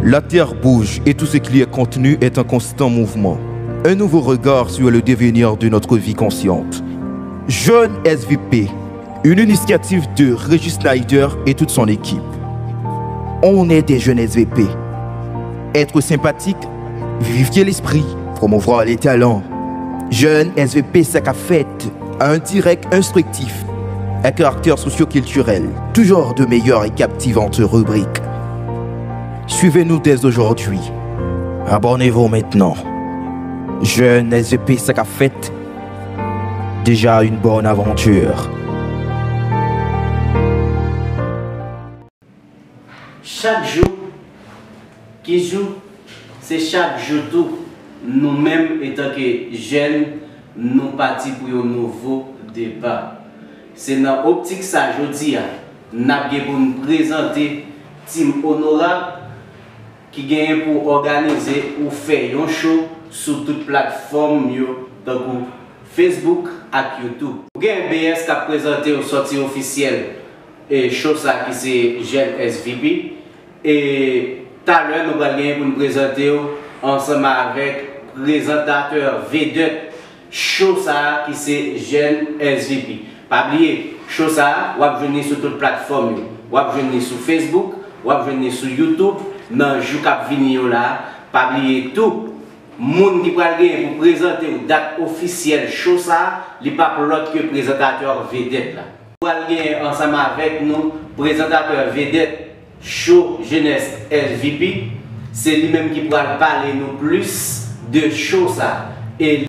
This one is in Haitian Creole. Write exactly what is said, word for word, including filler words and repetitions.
La terre bouge et tout ce qui y est contenu est en constant mouvement. Un nouveau regard sur le devenir de notre vie consciente. Jeune S V P, une initiative de Régis Snyder et toute son équipe. On est des jeunes S V P. Être sympathique, vivifier l'esprit, promouvoir les talents. Jeune S V P, sa k ap fèt. Un direct instructif, à caractère socio-culturel. Toujours de meilleures et captivantes rubriques. Suivez-nous dès aujourd'hui. Abonnez-vous maintenant. Jeune S V P, sa k ap fèt. Déjà une bonne aventure. Chak jou, ki jou? Se chak jou tou, nou menm, etanke jèn, nou pati pou yon nouvo depa. Se nan optik sa, jodi a, n ap gen pou n prezante Team Onorab, ki genyen pou òganize ou fè yon show sou tout platfòm yo, tankou Facebook ak YouTube. Ou gen B S k ap prezante w sòti ofisyèl e show sa ki se Jèn S V P. E talè nou pral genyen pou n prezante w ansanm avèk prezantatè vedèt show sa a ki se Jèn S V P. Pa bliye, show sa a, w ap jwenn li sou tout platfòm yo. W ap jwenn li sou Facebook, w ap jwenn li sou YouTube nan jou k ap vini yo la a. Pa bliye tou, moun ki pral genyen pou prezante w dat ofisyèl show sa a, li p ap lòt ke prezantatè vedèt la. Pral genyen ansanm avèk nou prezantatè vedèt show Jeunesse S V P. Se li menm ki pral pale nou plis de show sa. E